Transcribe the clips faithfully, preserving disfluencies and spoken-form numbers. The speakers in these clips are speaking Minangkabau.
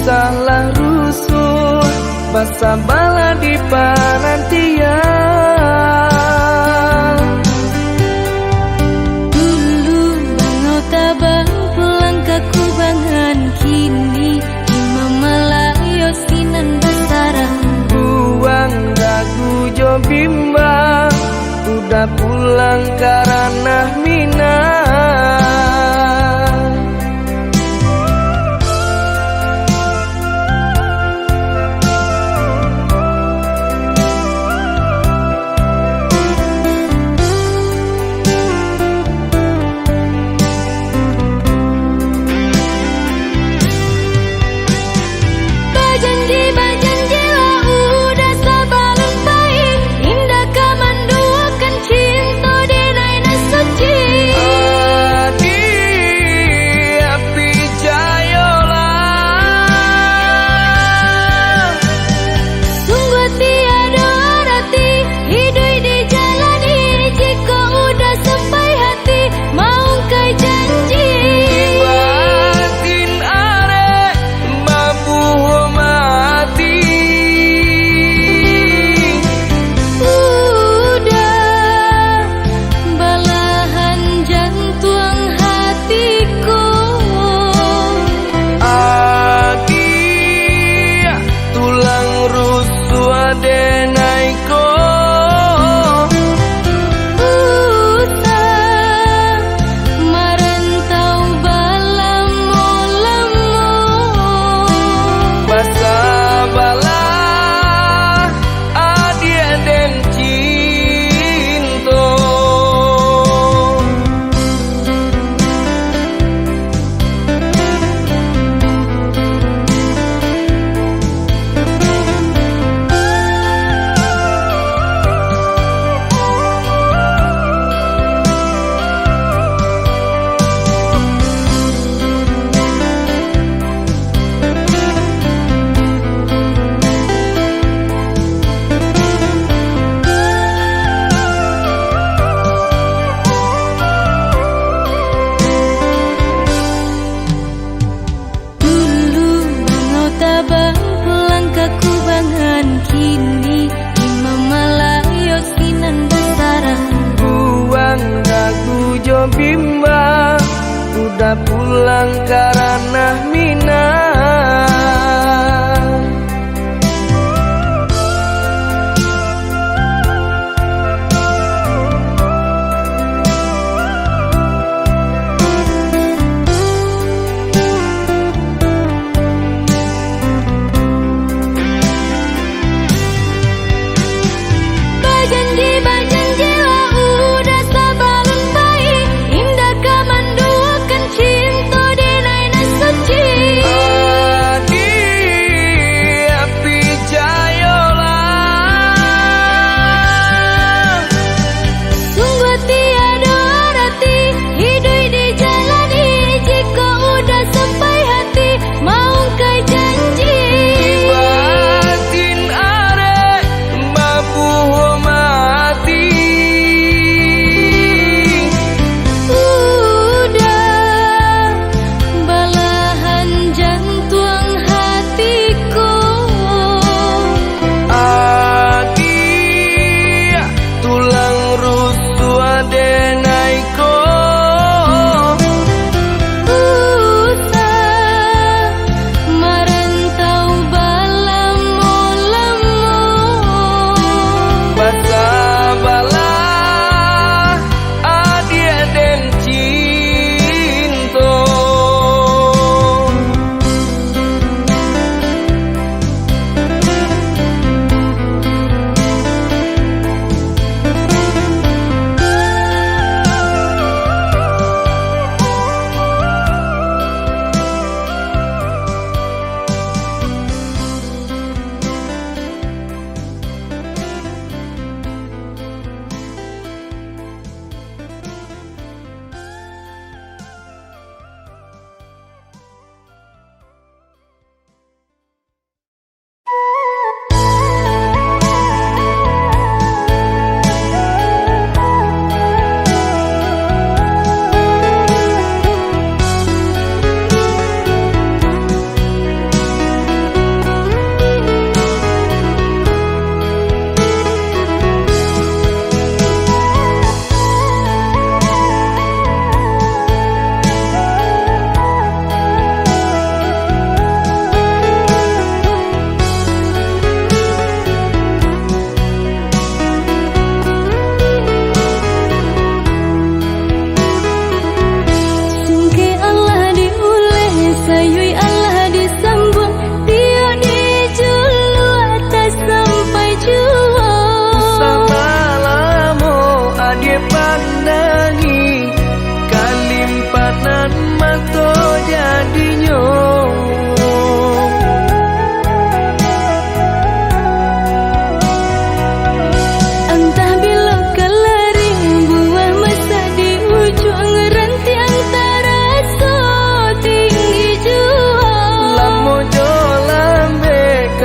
Salah rusuah, basabalah di parantian. Dulu bangau tabang pulang ka kubangan, kini imam malayo sinan basarang. Buang dagu jo bimbang, Uda pulang ka ranah Minang. Bajanji, bajanjilah Uda sabalun pai, indak ka manduakan cinto denai nan suci. Adiak, picayolah. Sungguah tiado arati iduik dijalani, jikok Uda sampai hati maungkai janji. Batin arek babuah mati. Uda balahan jantuang hati ko. Adiak, tulang rusuah denai ko. Usah marantau balamo-lamo. Basabalah adiak den cinto. Dulu bangau tabang pulang ka kubangan, kini imam malayo sinan basarang. Buang dagu jo bimbang, Uda pulang ka ranah Minang. Bajanji, bajanjilah Uda sabalun pai, indak ka manduakan cinto denai nan suci.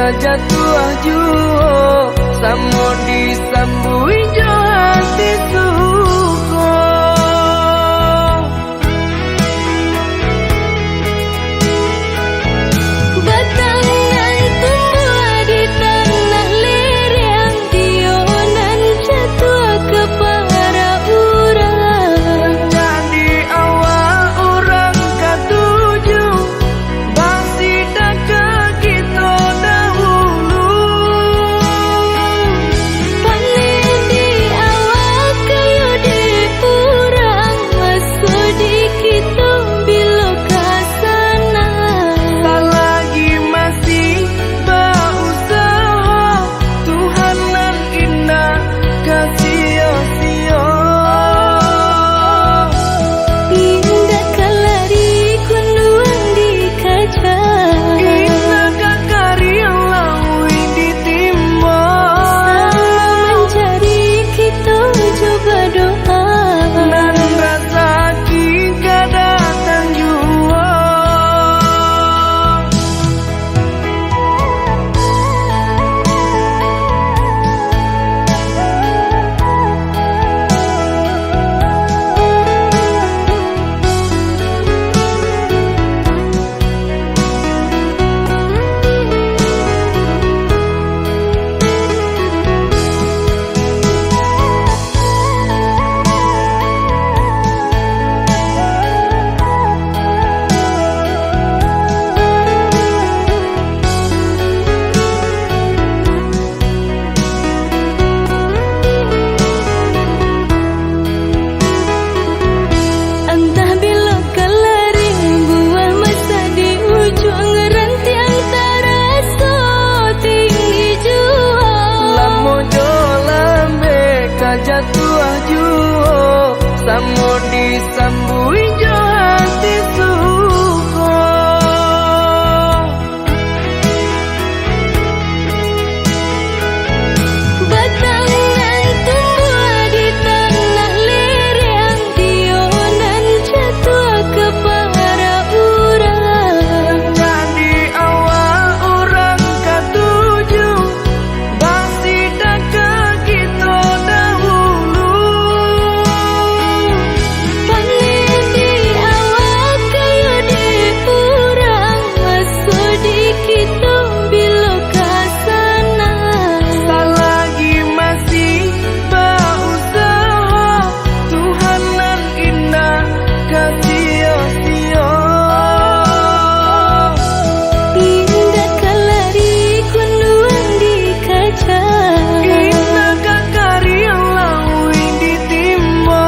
Jatuah juo, samo disambuik jo hati suko. Batang nan tumbuah di tanah lereng, iyo nan jatuah ka parak urang. Jadi awak urang katuju, basidakah kito dahulu. Paneh di awak, kayo di urang, maso di kito bilo ka sana. Salagi masih bausaha, Tuhan nan indak ka sio-sio. Indak ka lari kunduang dikaja. Indak ka kariang lauik ditimbo. Samo mancari kito jo badoa. Nan rasaki ka datang juo. Antah bilo ka lari, buah masa di ujuang rantiang taraso tinggi juo. Lamo jo lambek ka jatuah juo, samo disambuik jo hati suko. Batang nan tumbuah di tanah lereng, iyo nan jatuah ka parak urang. Jadi awak urang katuju, basidakah kito dahulu. Paneh di awak, kayo di urang, maso di kito bilo ka sana. Salagi masih bausaha, Tuhan nan indak ka sio-sio. Indak ka lari kunduang dikaja. Indak ka kariang lauik ditimbo.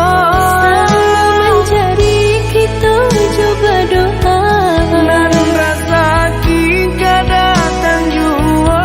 Samo mancari kito jo badoa. Nan rasaki ka datang juo.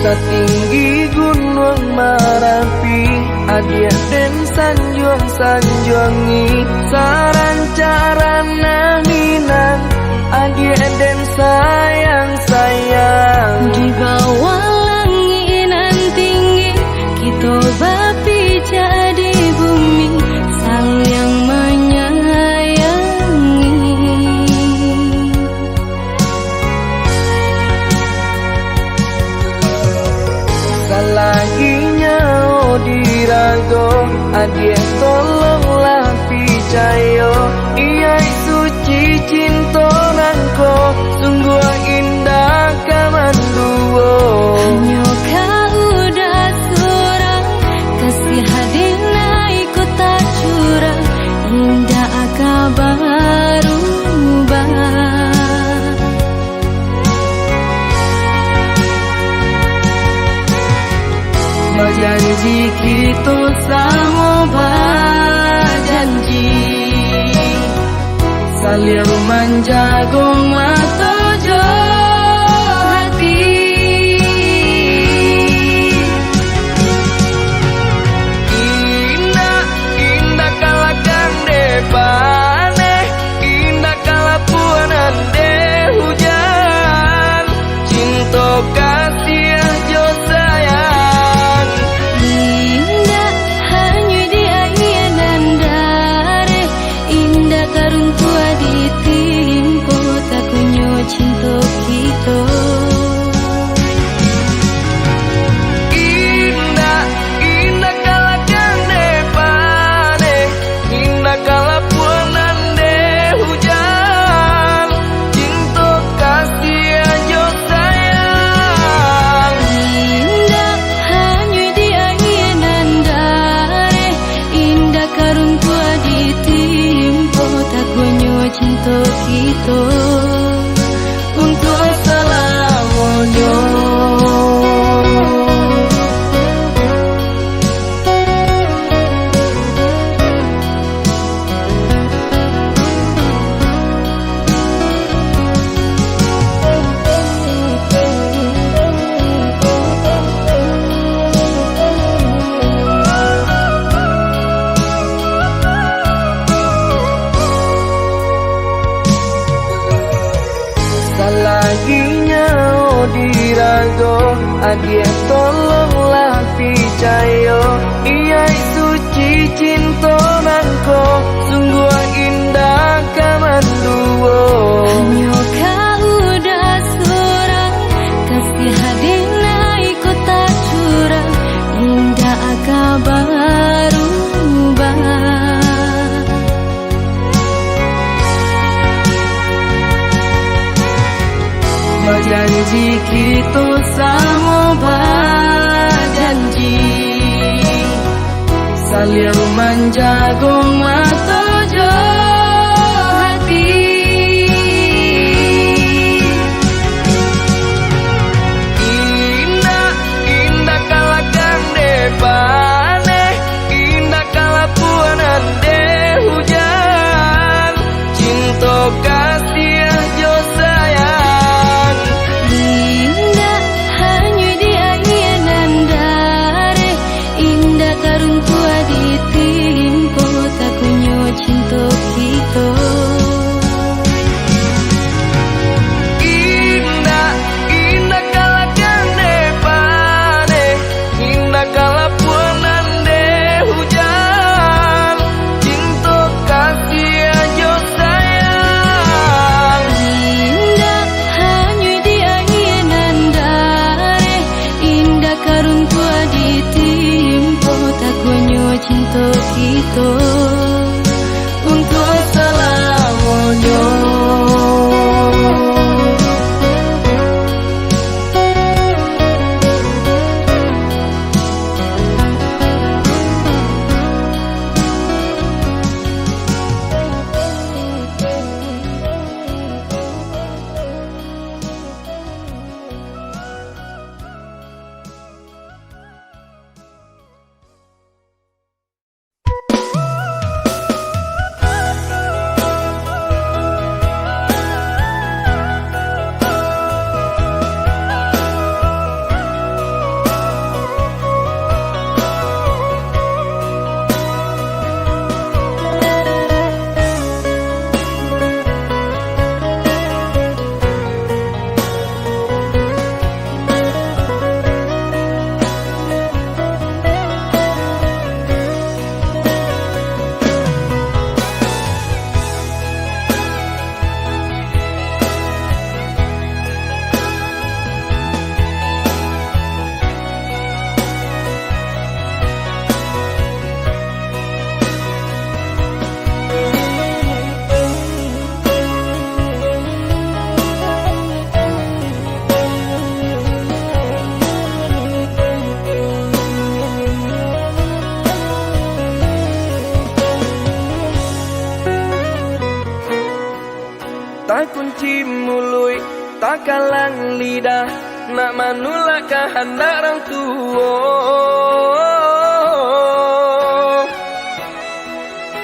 Satinggi gunuang Marapi, adiak den sanjuang-sanjuangi, sarancak ranah Minang, adiak den sayang-sayang. Di bawah langik nan tinggi, kito bapijak di bumi, saling manyayangi. Salagi nyawo di rago, adiak tolonglah picayo, Indak ka barubah. Bajanji kito samo bajanji, saliang manjago mato jo hati. Indak, indak ka lakang dek paneh, indak ka lapuak nan dek hujan. Cinto, kasiah jo sayang. Indak hanyuik di aia nan dareh, indak ka runtuah ditimpo, takuiknyo cinto kito. Indak, indak ka lakang dek paneh, indak ka lapuak nan dek hujan. Cinto, kasiah jo sayang. Indak hanyuik di aia nan dareh, indak ka runtuah ditimpo, takuiknyo cinto kito untuak salamonyo. Salagi nyawo di rago, adiak tolonglah picayo, iyai suci cinto nangko, sungguah indak ka manduo. Hanyo ka udah surang, kasiah denai kota curang, indak ka barubah. Bajanji kito samo bajanji, saliang manjago mato jo hati. Indak, indak ka lakang dek paneh, indak ka lapuak nan dek hujan. Cinto, kasiah jo sayang. Indak hanyuik di aia nan dareh, indak ka runtuah ditimpo, takuiknyo Kunci muluik, takalang lidah, nak manulak kahandak rang tuo.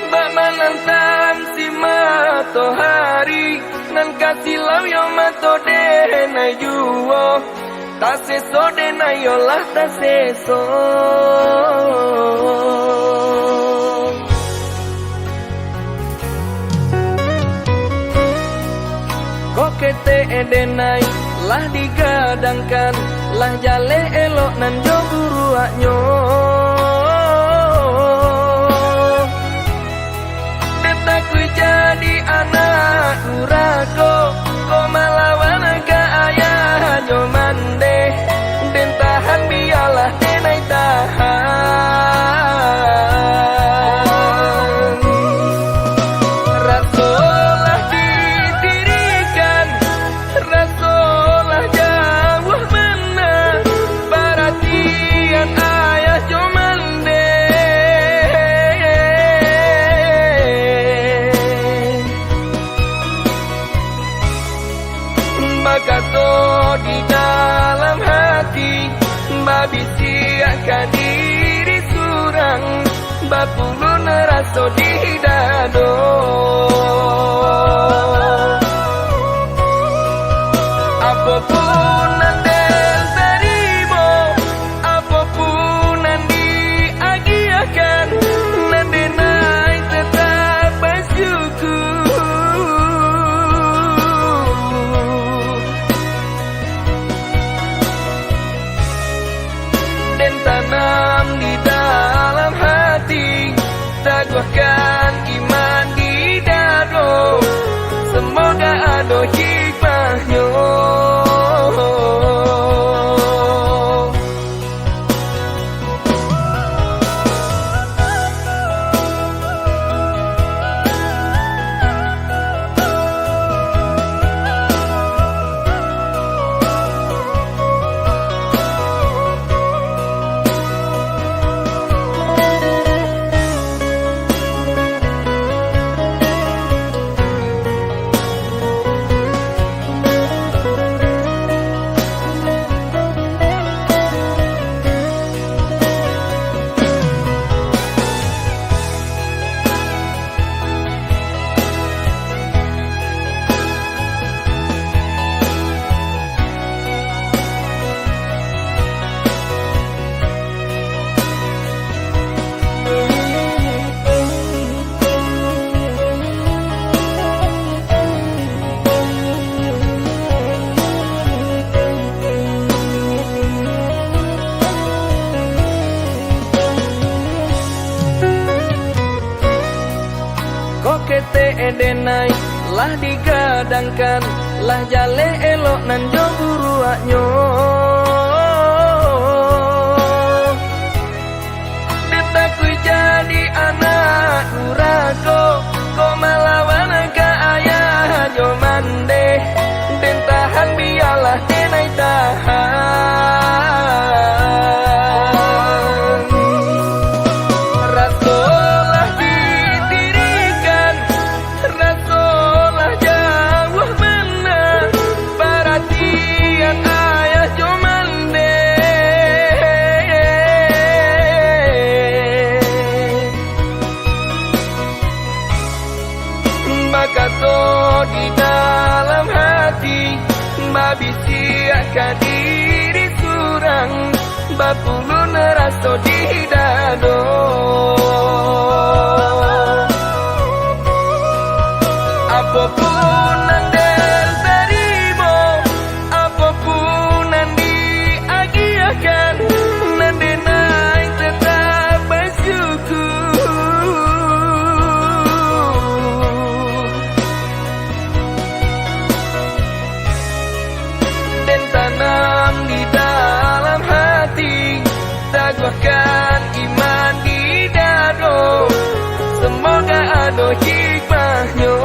Bak manantam si matohari, nan ka silau yo mato denai juo. Taseso denai yo lah taseso. Kok ketek denai lah digadangkan, lah jaleh elok nan jo buruaknyo. Dek takuik jadi anak durako, kok malawan ka ayah jo mandeh. Den tahan, bialah denai tahan. Raso lah ditirikan, raso lah jauah bana, paratian ayah jo mandeh. Bakato di dalam hati, babisiak ka diri surang, bapulun raso di dado. Apo pun nan den tarimo, apo pun nan diagiahkan, nan denai tetap basyukur. Den tanam di dalam hati, taguahkan iman di dado. Semoga ado hikmahnyo. Kok ketek denai lah digadangkan, lah jaleh elok nan jo buruaknyo. Dek takuik jadi anak durako, kok malawan ka ayah jo mandeh. Den tahan, bialah denai tahan. Raso lah ditirikan, raso lah jauah bana, paratian ayah jo mandeh. Bakato di dalam hati, babisiak ka diri surang, bapulun raso di dado. Apo pun nan den tarimo, apo pun nan diagiahkan, nan denai tetap basyukur. Den tanam di dalam hati, taguahkan iman di dado. Semoga ado hikmahnyo.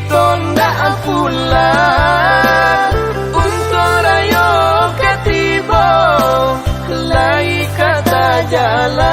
Tondak pulang, untuak rayo ka tibo, lai ka tajalan.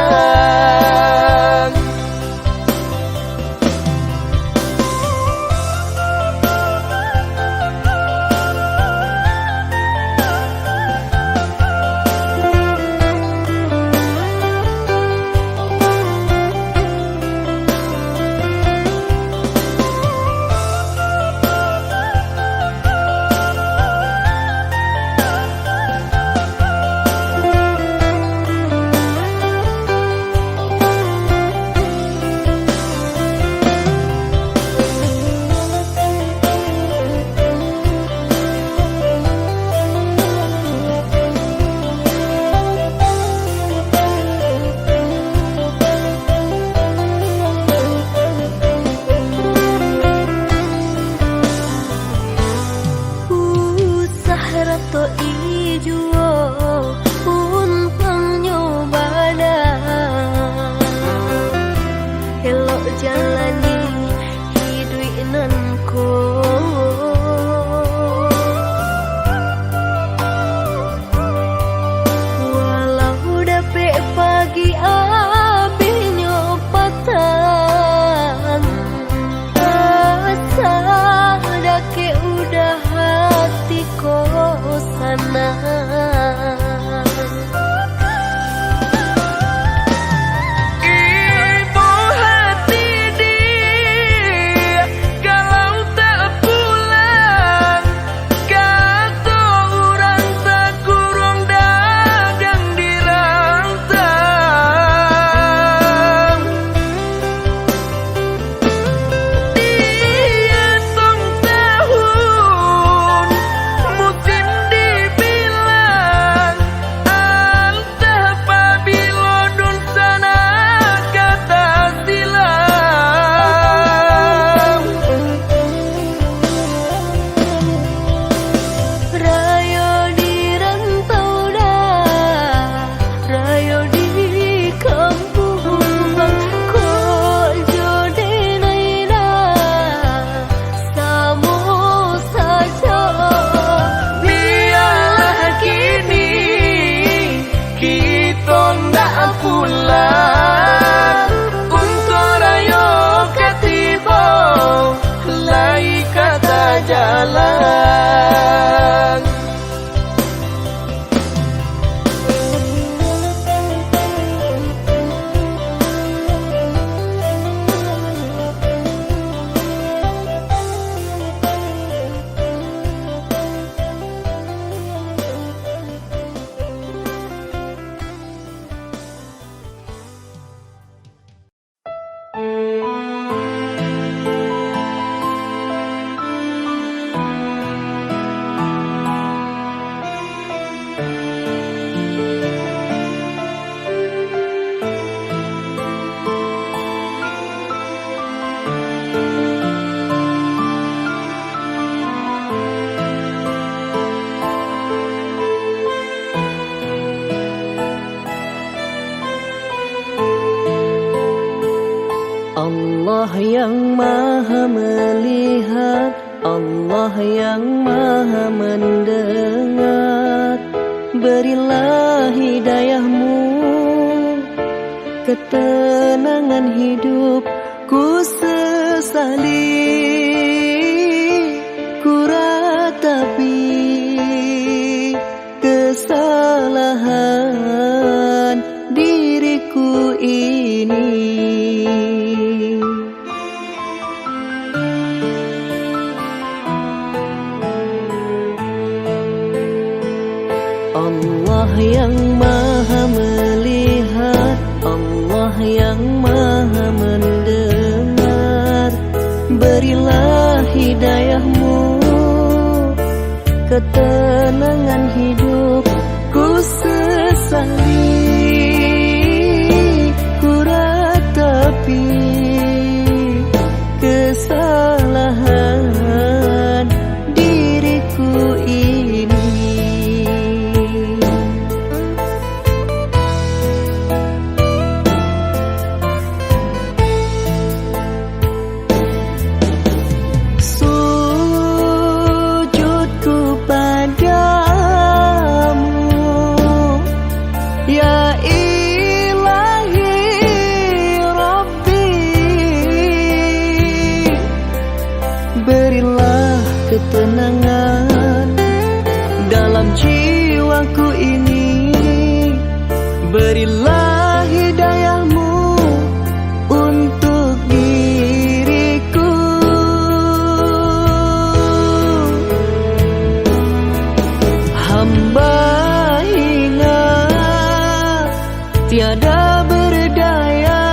Usah ratok i juo, untuangnyo bana. Elok jalani hiduik nan ko. Walau dapek pagi, abihnyo patang, asa dakek udah hati ko sanang. Ibo hati di, kalau tak pulang, kato urang takurung dagang di rantang. Diatong tahun, musim dibilang, antah pabilo dunsanak ka tasilang. Rayo di rantau dah, rayo di kampuang, kok jo denai dah, samo sajo. Bialah kini kito ndak pulang, untuak rayo ka tibo, lai ka tajalan. Allah yang Maha Melihat, Allah yang Maha Mendengar, berilah hidayah-Mu, ketenangan hidup ku sesali, ku ratapi kesalahan diriku ini. Allah yang Maha Melihat, Allah yang Maha Mendengar, berilah hidayah-Mu, ketenangan hidup ku sesali, ku ratapi kesalahan diriku ini. Berilah ketenangan dalam jiwaku ini. Berilah hidayah-Mu untuk diriku. Hamba ingat tiada berdaya,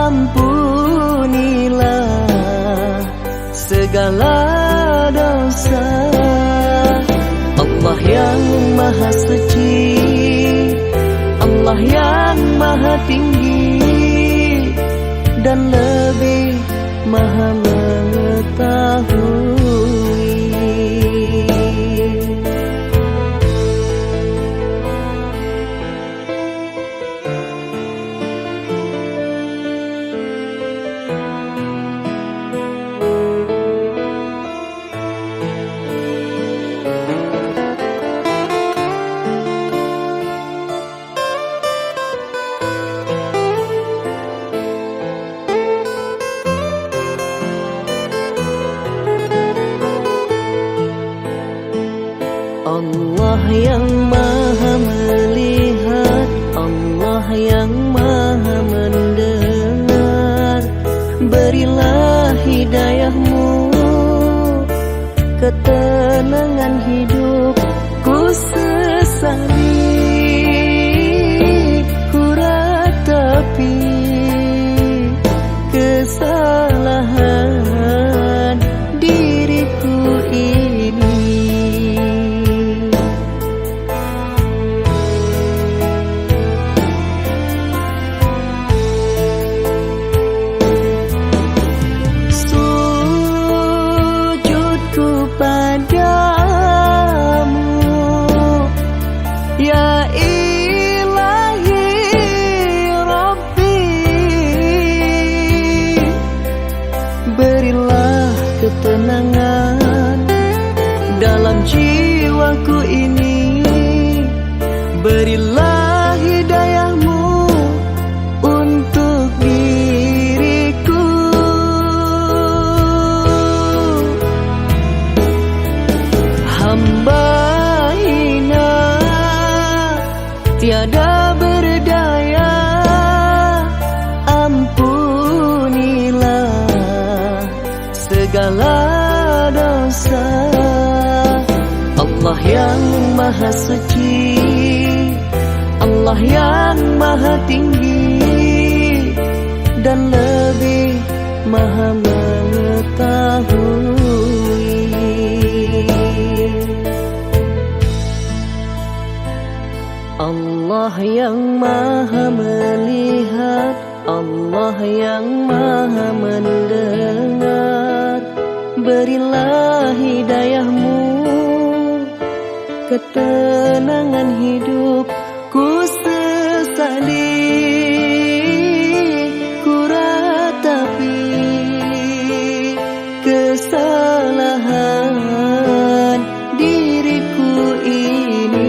ampunilah segala dosa. Allah yang Maha Suci, Allah yang Maha Tinggi, dan lebih Maha Mengetahui. Allah yang Maha Melihat, Allah yang Maha Mendengar, berilah hidayah-Mu, ketenangan hidup ku sesali, ku ratapi kesalahan diriku ini. Sujudku padamu, ya Ilahi Rabbi. Berilah ketenangan dalam jiwaku ini. Berilah hidayah-Mu untuk diriku. Hamba hina, tiada berdaya, ampunilah segala dosa. Allah yang Maha Suci, Allah yang Maha Tinggi, dan lebih Maha Mengetahui. Allah yang Maha Melihat, Allah yang Maha Mendengar, berilah hidayah-Mu, ketenangan hidup ku sesali, ku ratapi kesalahan diriku ini.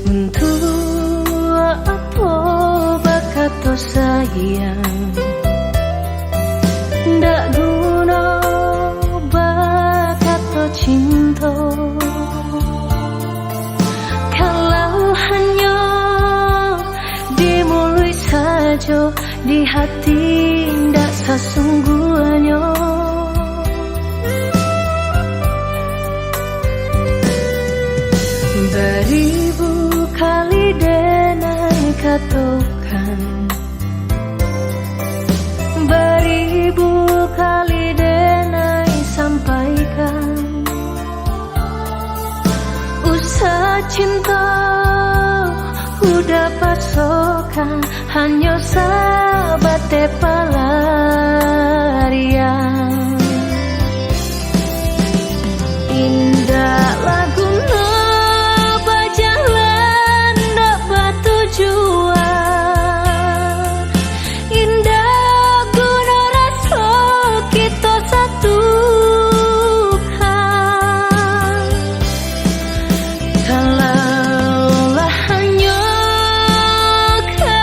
Untuak apo bakato sayang? Ndak guno bakato cinto, kalau hanyo di muluik sajo, di hati ndak sasungguahnyo. Baribu kali den nan kato Baribu kali denai sampaikan, usah cinta udah pasokan, hanyo sabateh palarian. Indak lah guno bajalan ndak batujuan, indak guno raso kito satukan. Kalau lah hanyo ka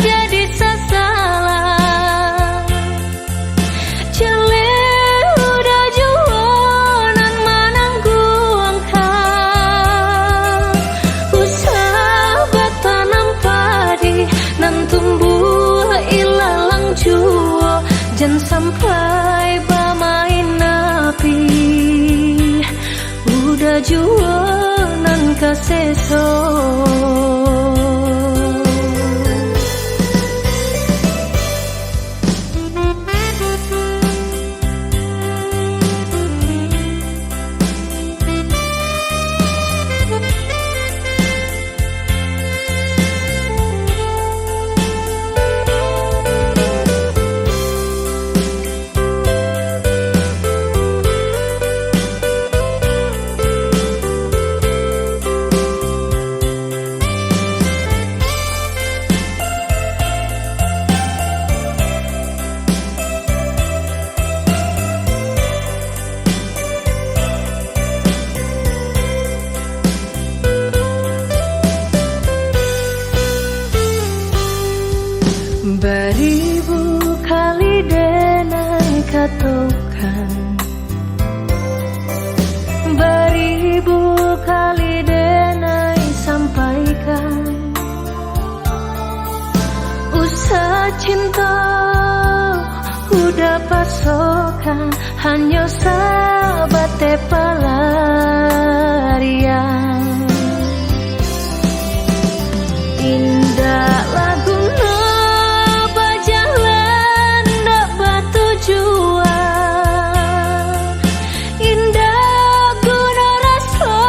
jadi sasalah, jaleh udah juo nan manangguangkan. Usah batanam padi, nan tumbuah ilalang juo, jan sampai bamain api, udah juo nan kaseso. Baribu kali denai katokan, baribu kali denai sampaikan, usah cinta udah pasokan, hanyo sabateh palarian. Indak lah guno bajalan ndak batujuan, indak guno raso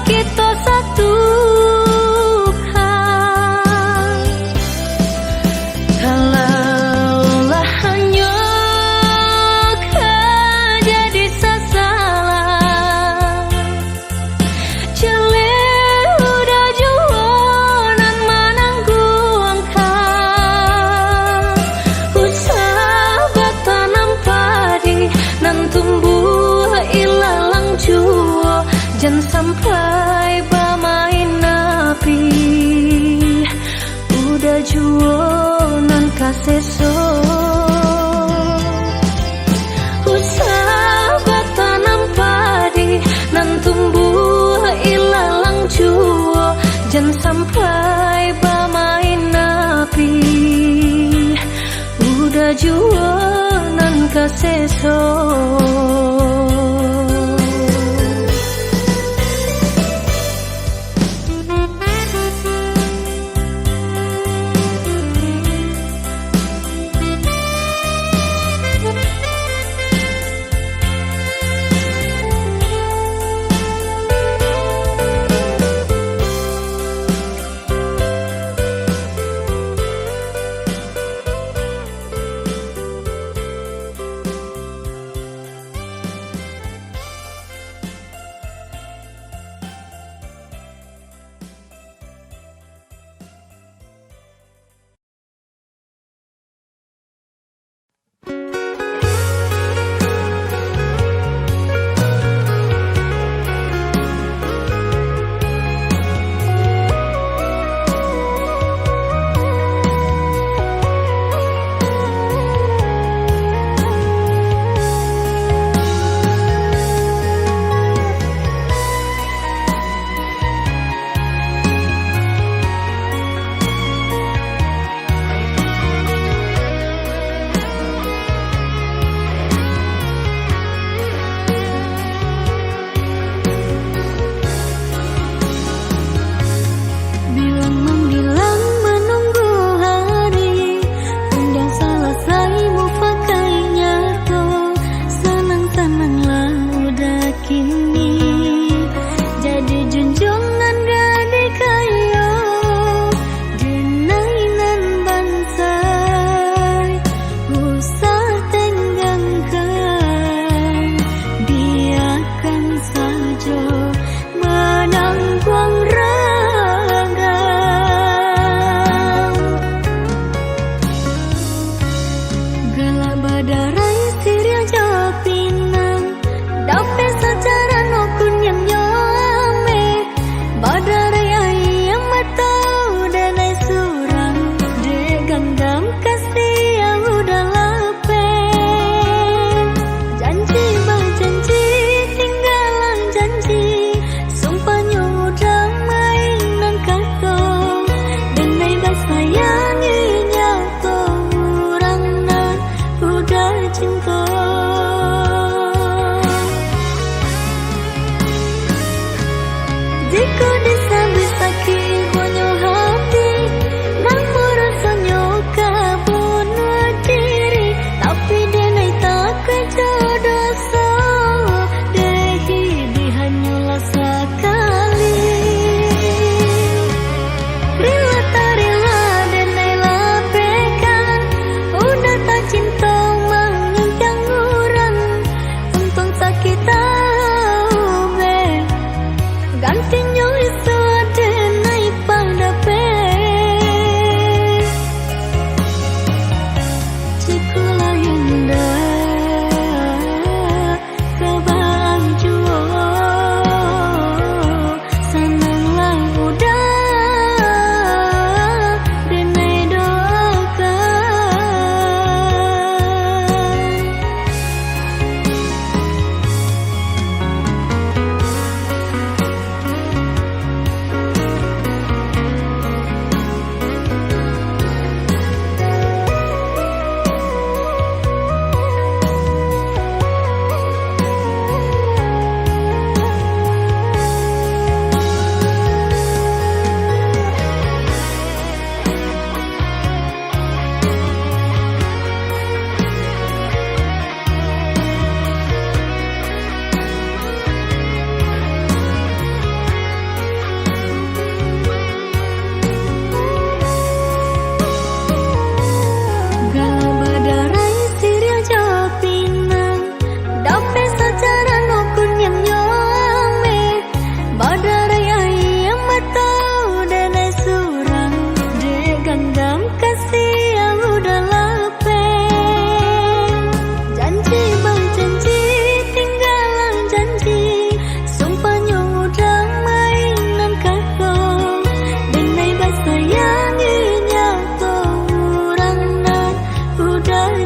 kito satukan. Kalau lah hanyo ka jadi sasalah, jaleh udah juo nan manangguangkan. Usah batanam padi, nan tumbuah ilalang juo, jan sampai bamain api, udah juo nan kaseso. Usah batanam padi, nan tumbuah ilalang juo, jan sampai bamain api, udah juo nan kaseso.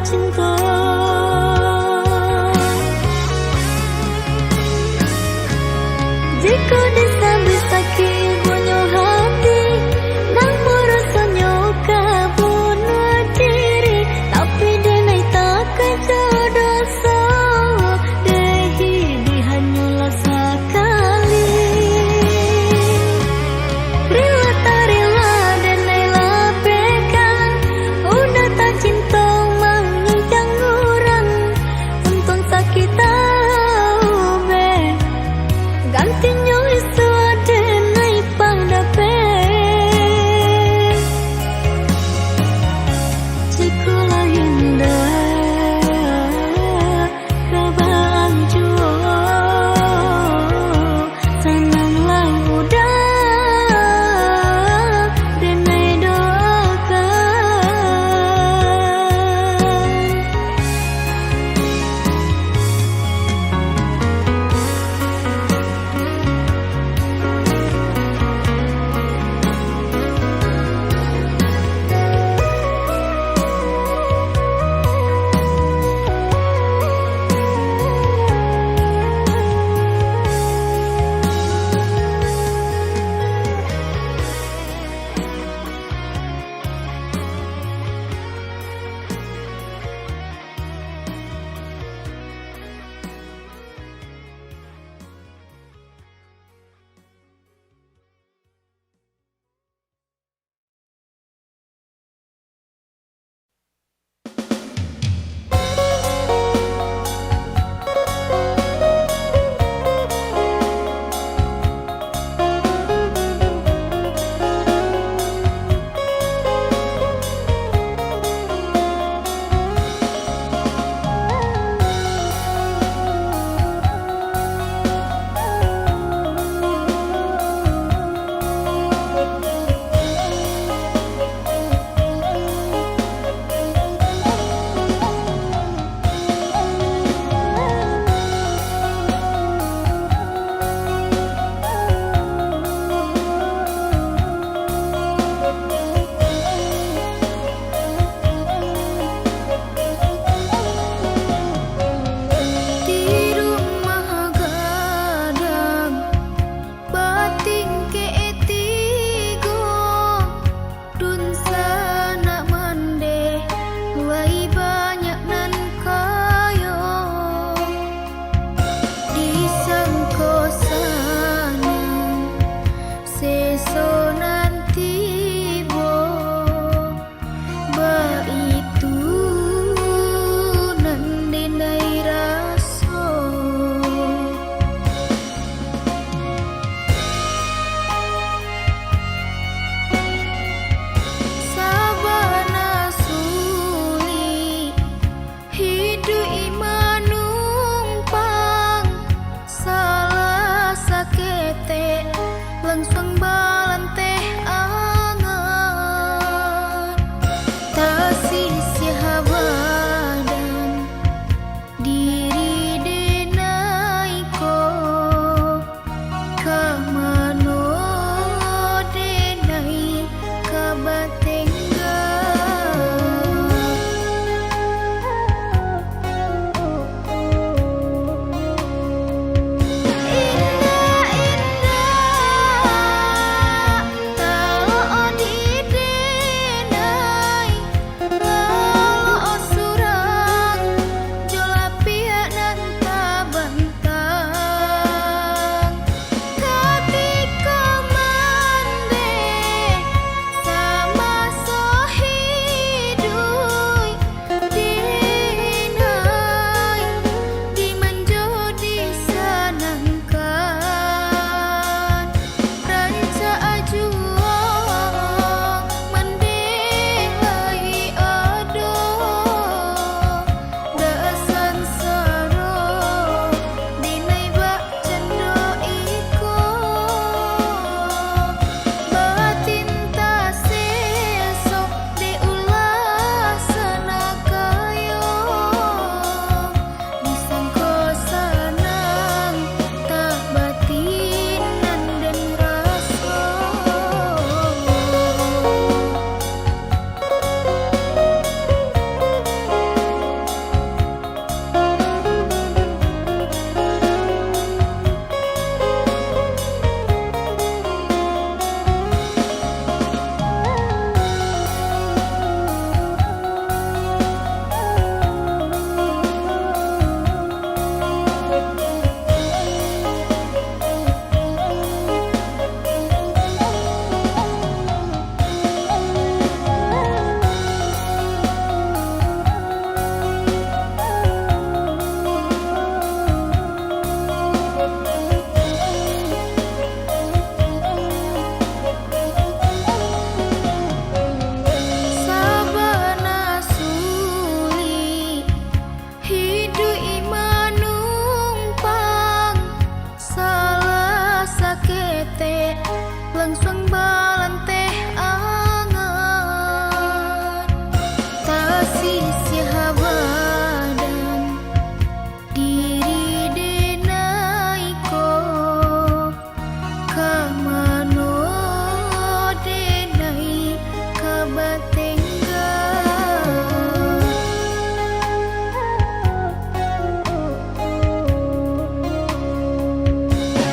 cinto. Jikok disambuik sakik bunyo hati, nan borosonyo ka bunuah diri, tapi denai takuik jo doso, dek hidi hanyolah sakali. Rila tarila denai lapehkan, udah tacinto mangintiang Sisiah badan diri denai ko, ka mano denai ka batengga?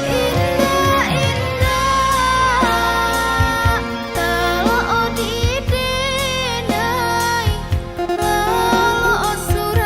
Indak, indak, talok di denai, talok sur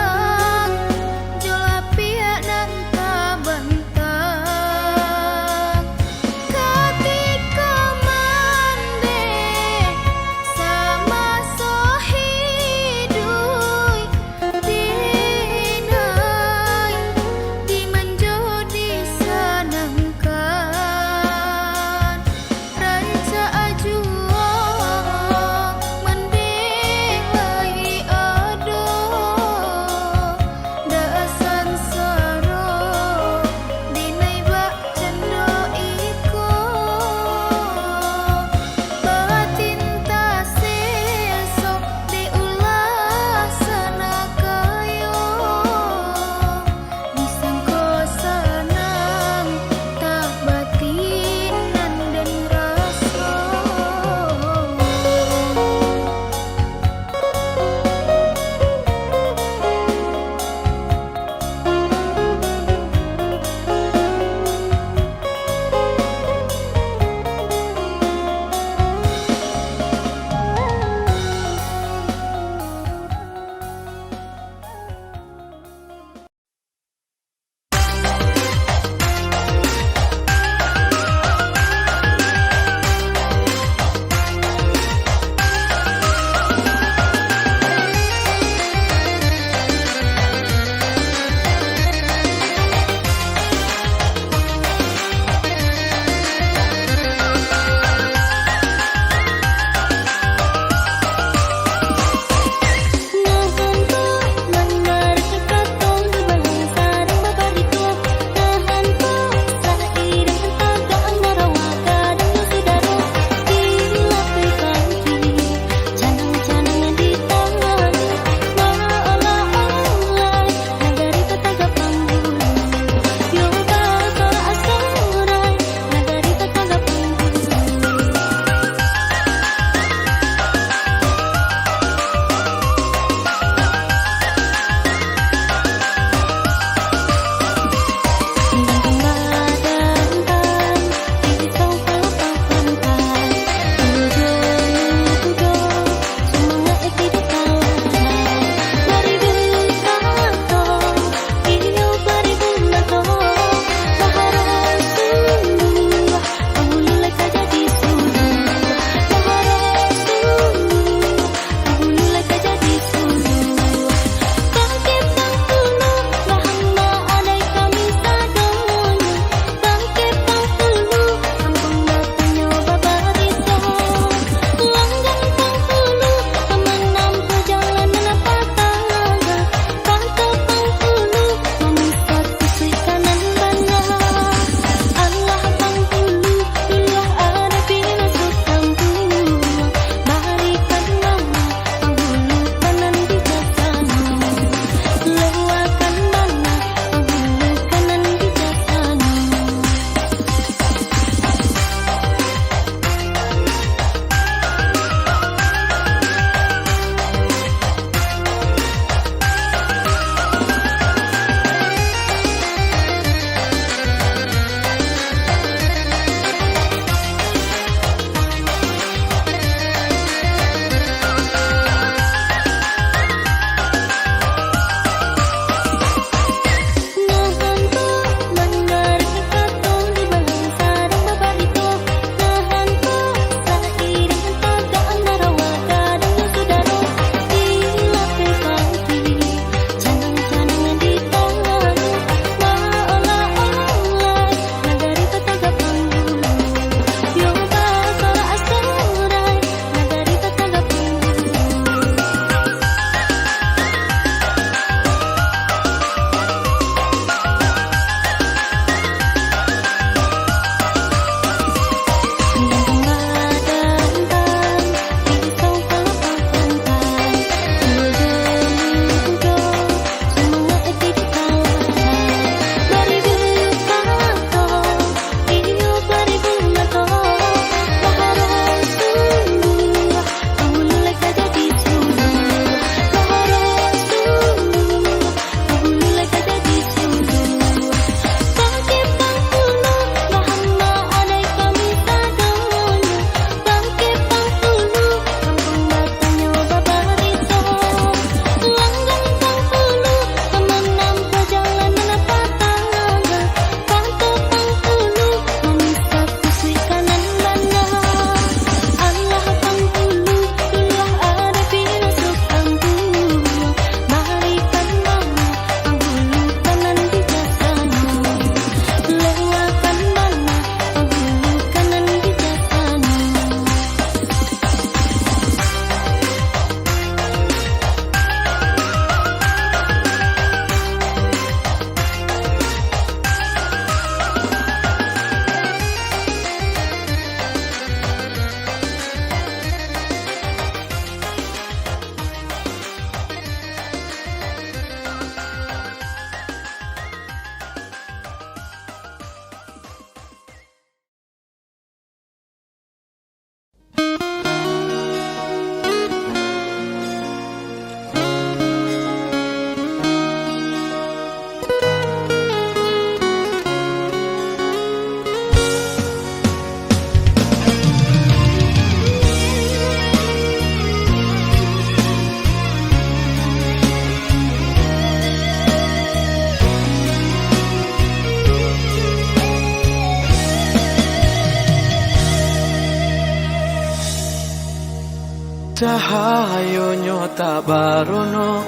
Bahayonyo tak baronok,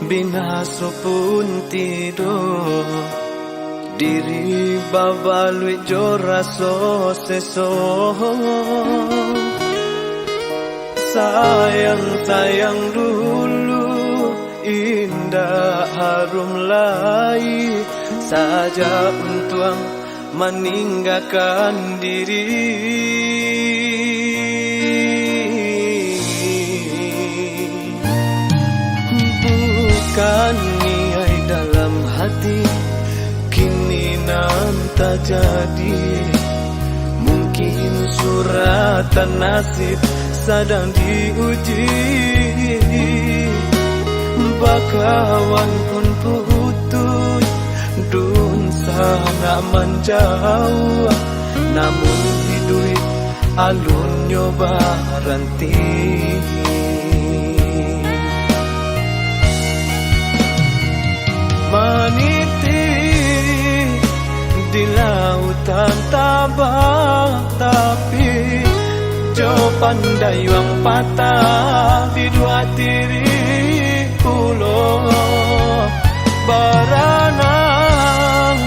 binaso pun tido. Diri babaluik jo raso seso. Sayang-sayang dulu, indak harum lai, sajak untuang maninggakan diri. Bukan niai dalam hati, kini nan tajadi. Mungkin suratan nasib sadang diuji. Bakawan pun putus, dunsanak manjauah, namun iduik alunnyo baranti. Maniti di lautan tabang, tapi jo pandayuang patah di dua tiri pulo. Baranang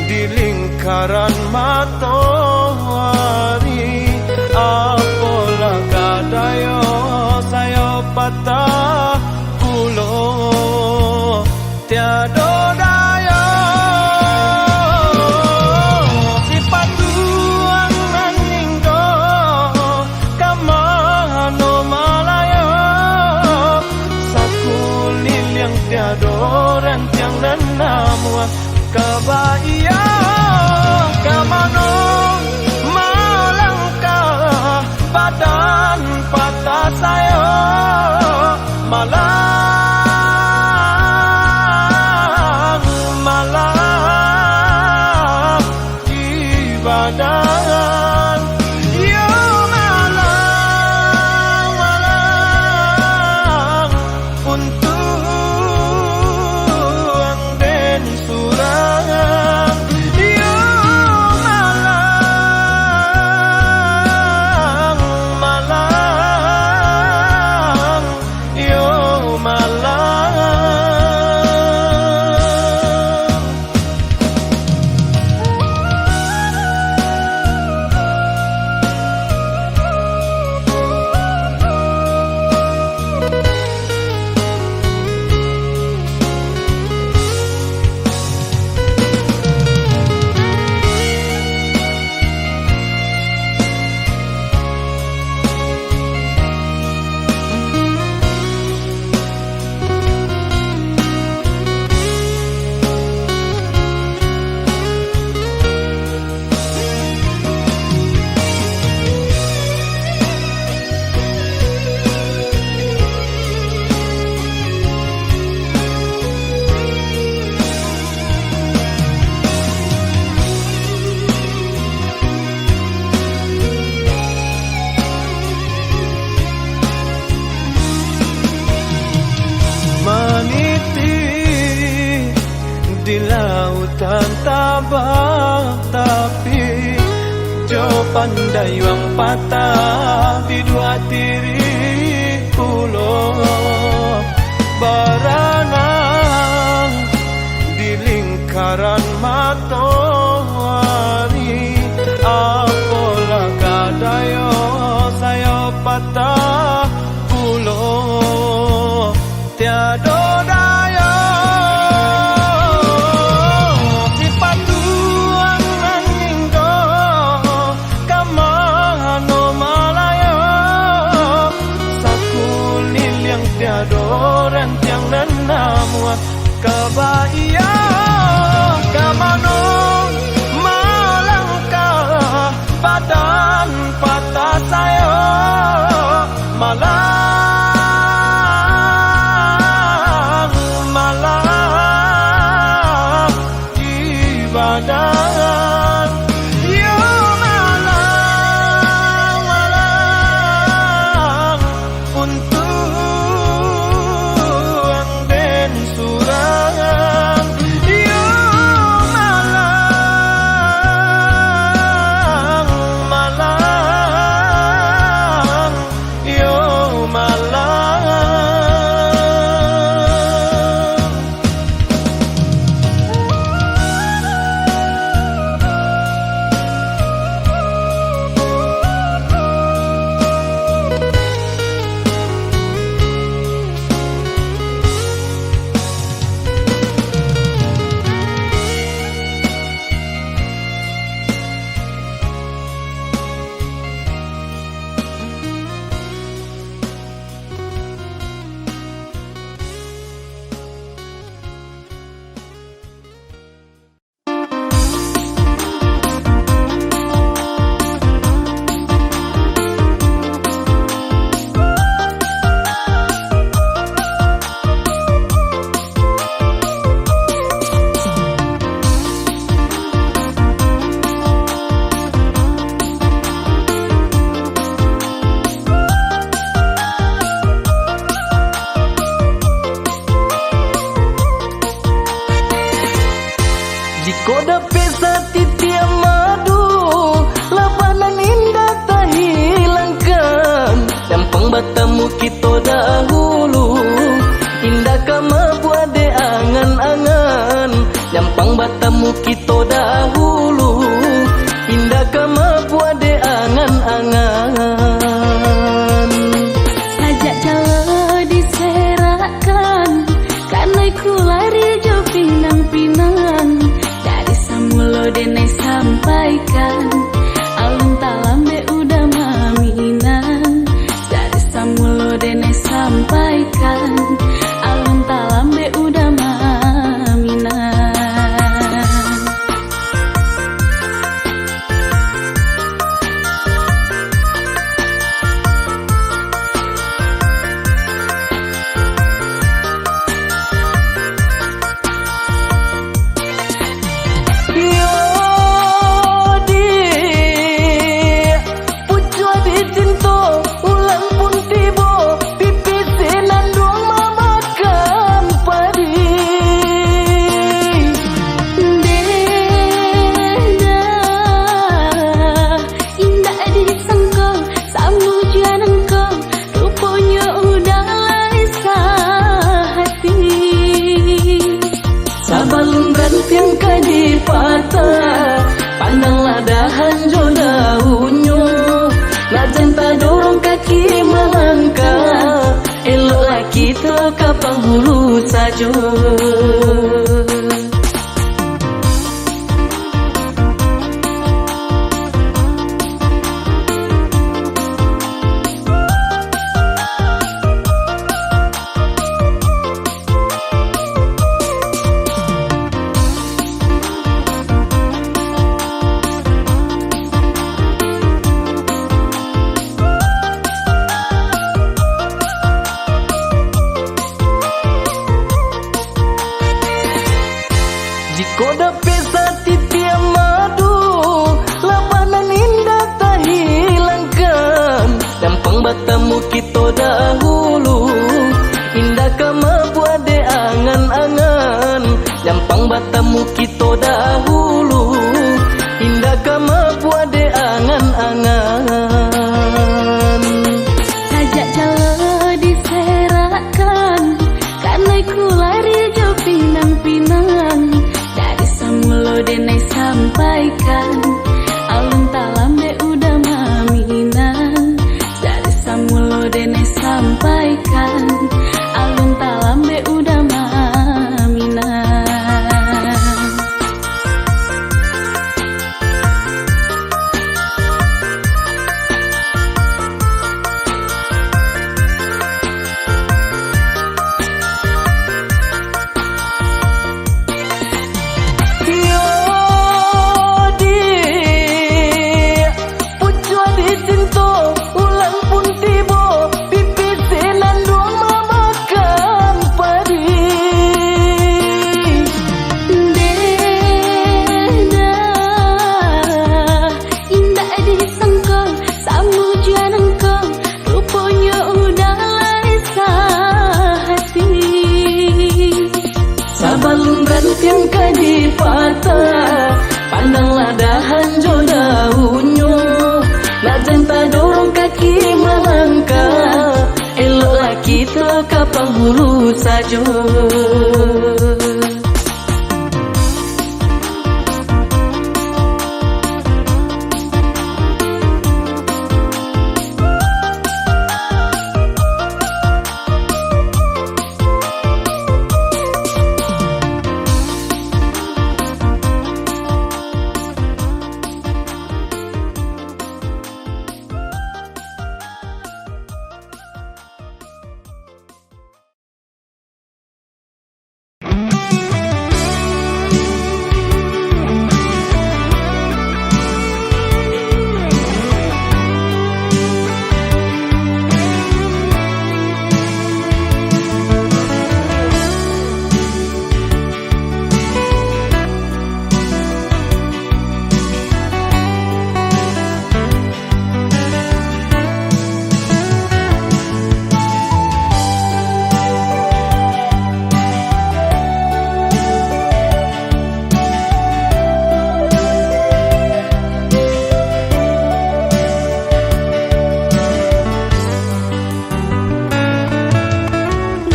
di lingkaran matoari, apolah ka dayo sayo patah pulo. Tiado dayo, sipatuang nan ninggo, ka mano malayo, sakuliliang tiado rantiang nan namuah, ka baiyo ka mano malangkah, badan patah sayo, malang, malang di badan. Iyo malang, malang untuang den surang. Iyo malang, malang, iyo malang. Maniti di lautan tabang, tapi jo pandayuang patah di dua tiri pulo. Baranang di lingkaran matoari, apolah ka dayo sayo patah pulo. Tiado dayo, sipatuang nan ninggo, ka mano malayo, sakuliliang tiado rantiang nan namuah, ka baiyo ka mano malangkah, badan patah sayo, malang, malang di badan. Iyo malang, malang untuang den surang. Pandanglah dahan jo daunnyo, nak jan tadorong kaki malangkah, eloklah kito ka panghulu sajo. Jikok dapek satitiak madu, labanan indak tahilangkan. Nyampang batamu kito dahulu, indak ka mabuak dek angan-angan. Nyampang batamu kito dahulu, indak ka mabuak dek angan-angan. Sajak jalo diserakkan, kanai ku lari jo pinang-pinang. Dari samulo denai sampaikan, alun talambek uda maminang. Dari samulo denai sampaikan, alun talambek uda maminang. Yo, diak, pucuak dicinto, ulang pun tibo, pipih sinanduang mamakan padi. Deh, dah, indak disangko, samo jo nangko, ruponyo udah lai sahati. Sabalun rantiang ka dipatah, pandanglah dahan jo daunnyo. Nak jan tadorong kaki malangkah, eloklah kito ka panghulu sajo.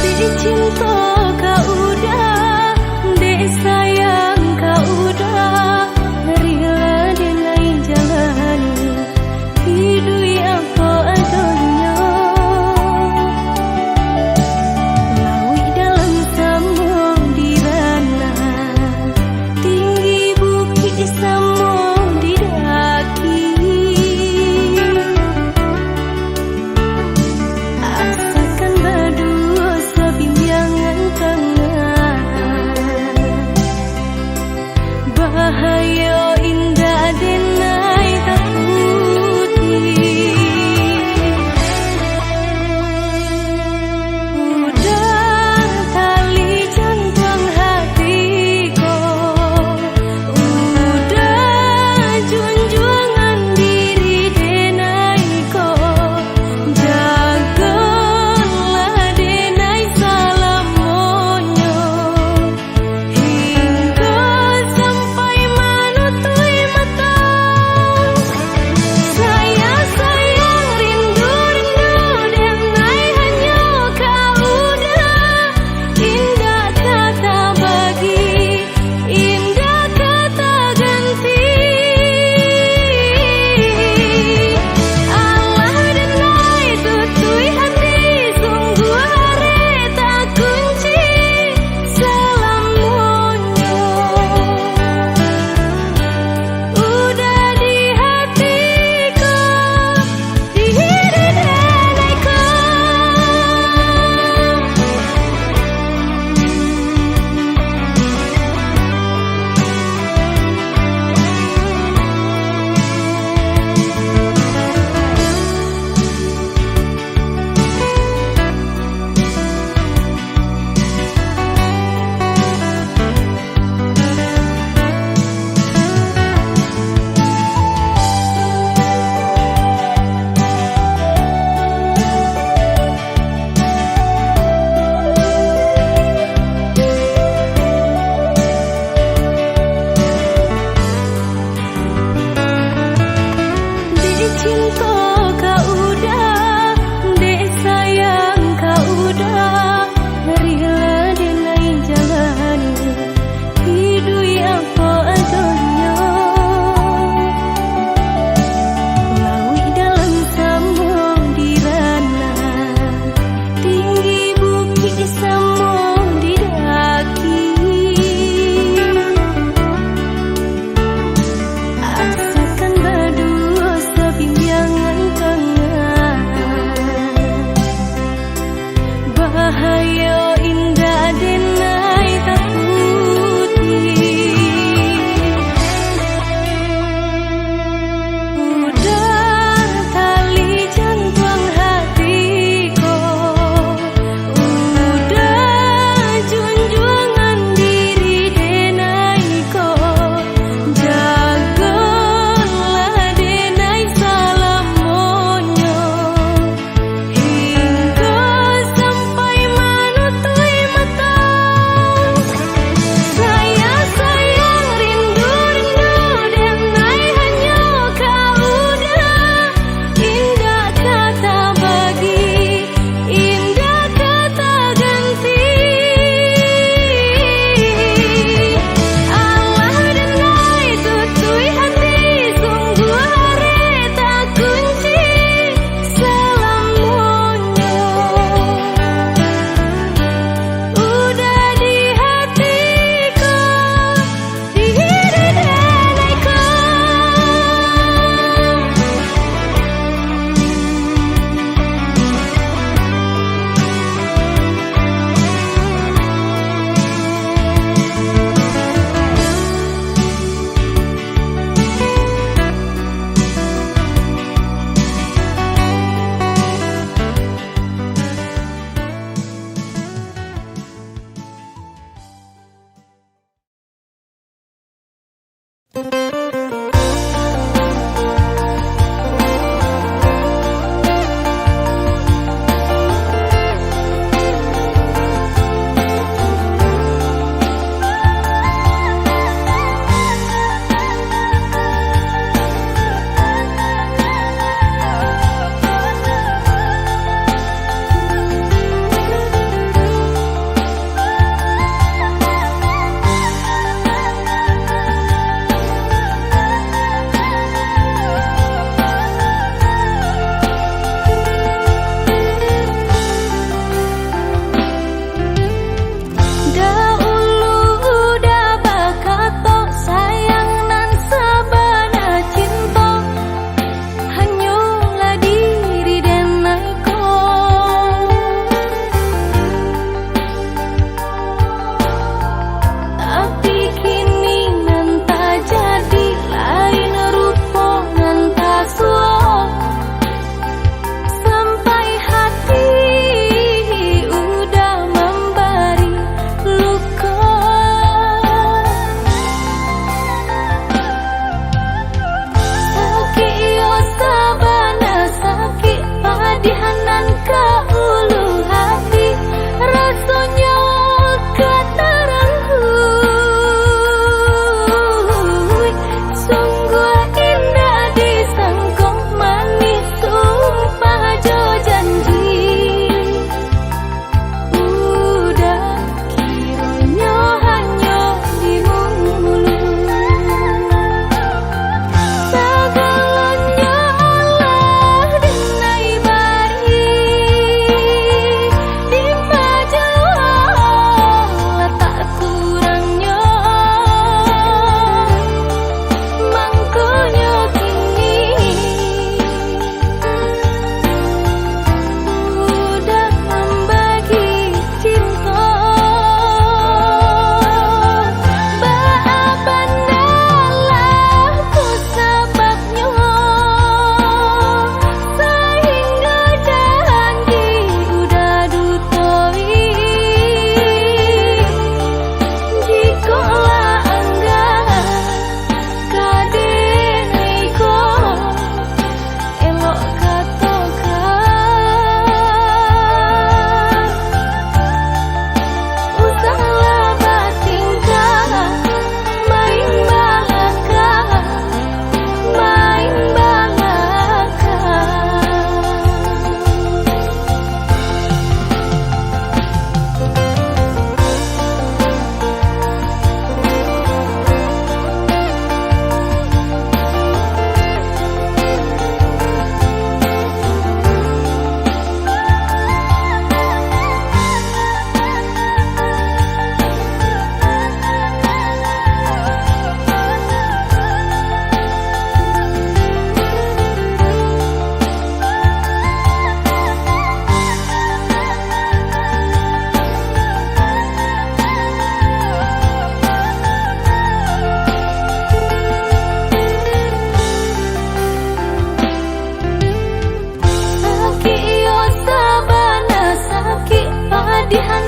Dek cinto ka udah, dek sayang ka udah, rila denai jalani iduik ko adonyo. Lauik dalam samo di ranah, tinggi bukik samo di daki. Asakan baduo sabini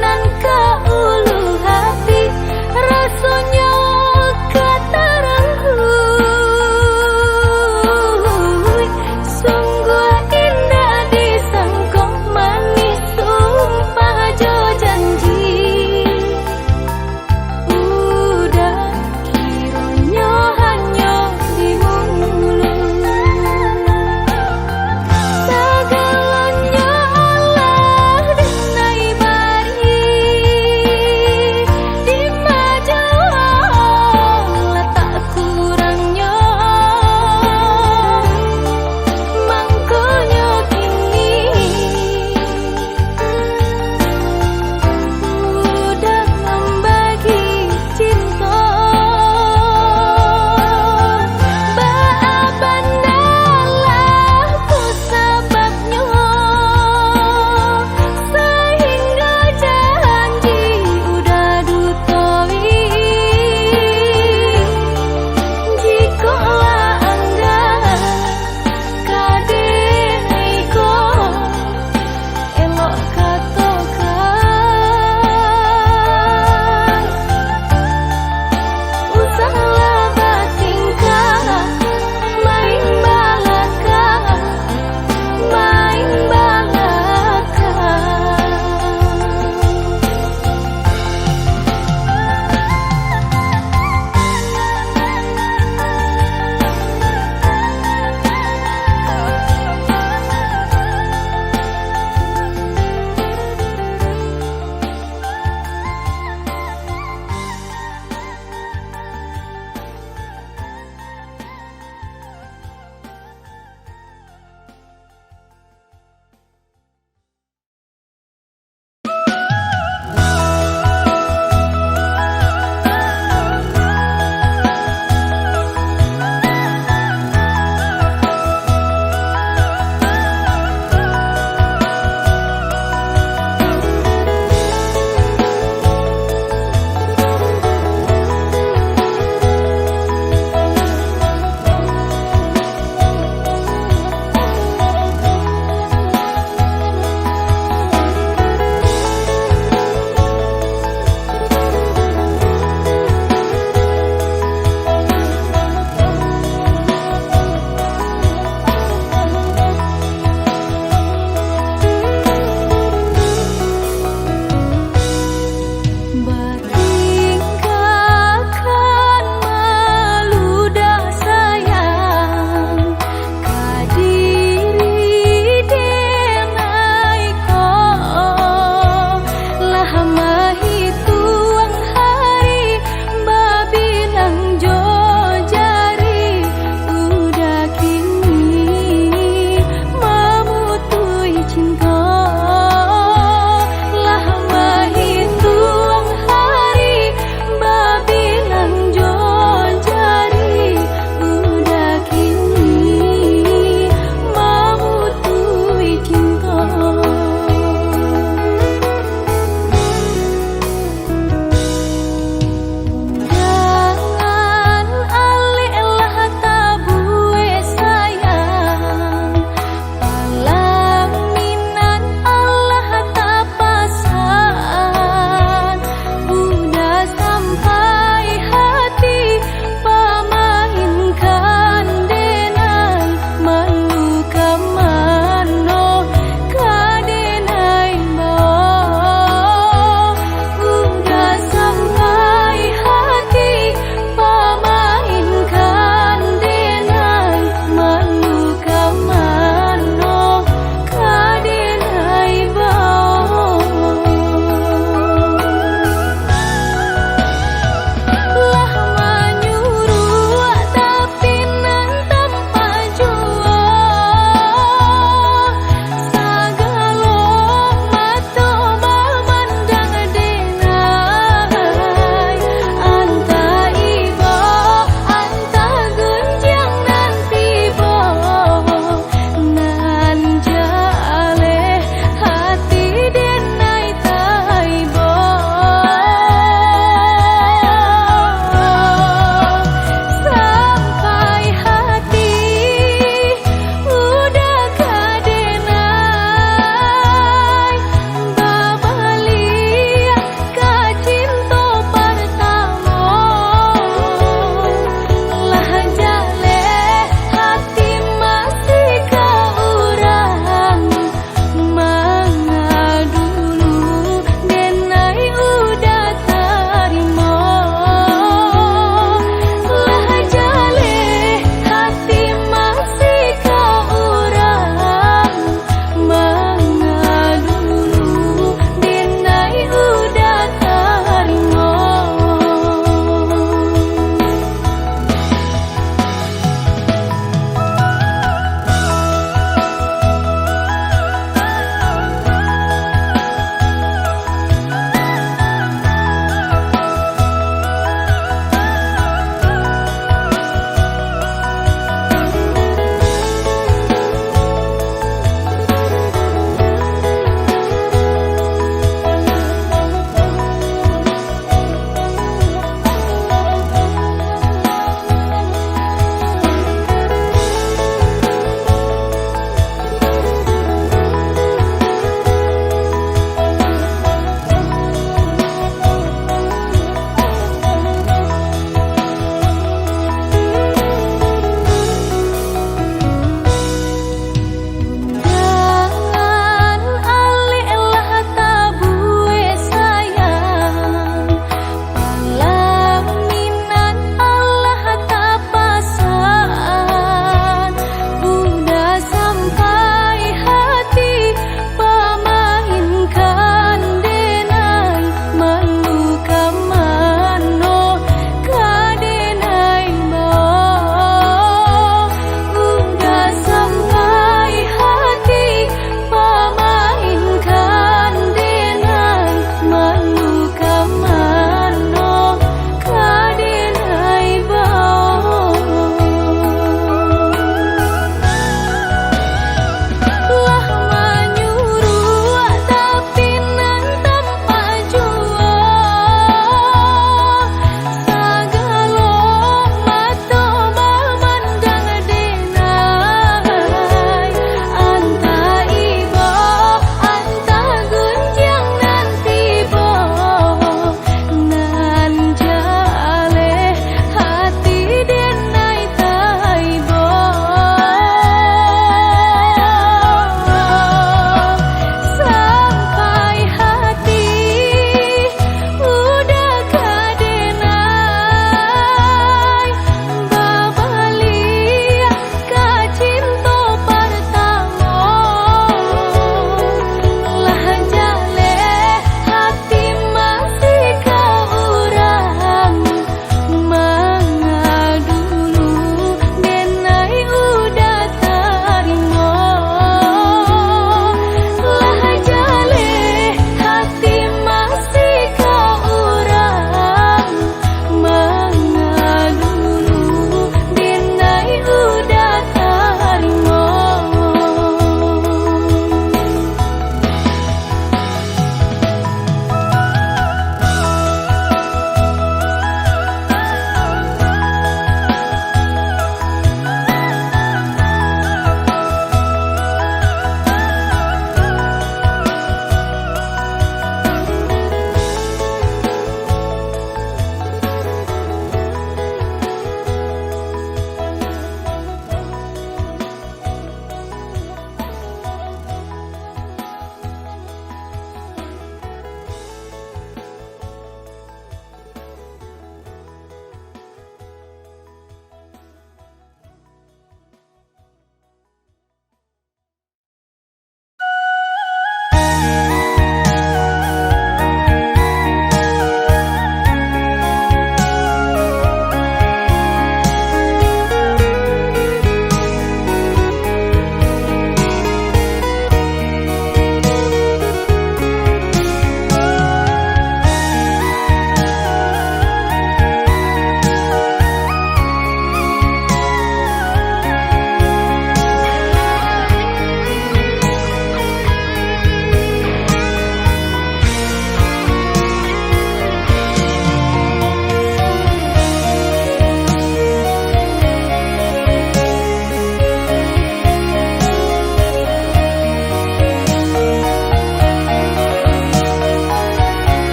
Nan ka ulu hati, rasonyo ka taruih. Sungguah indak disangko, manih sumpah jo janji. Udah kironyo hanyo di muluik. Sagalonyo alah denai bari.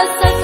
Asa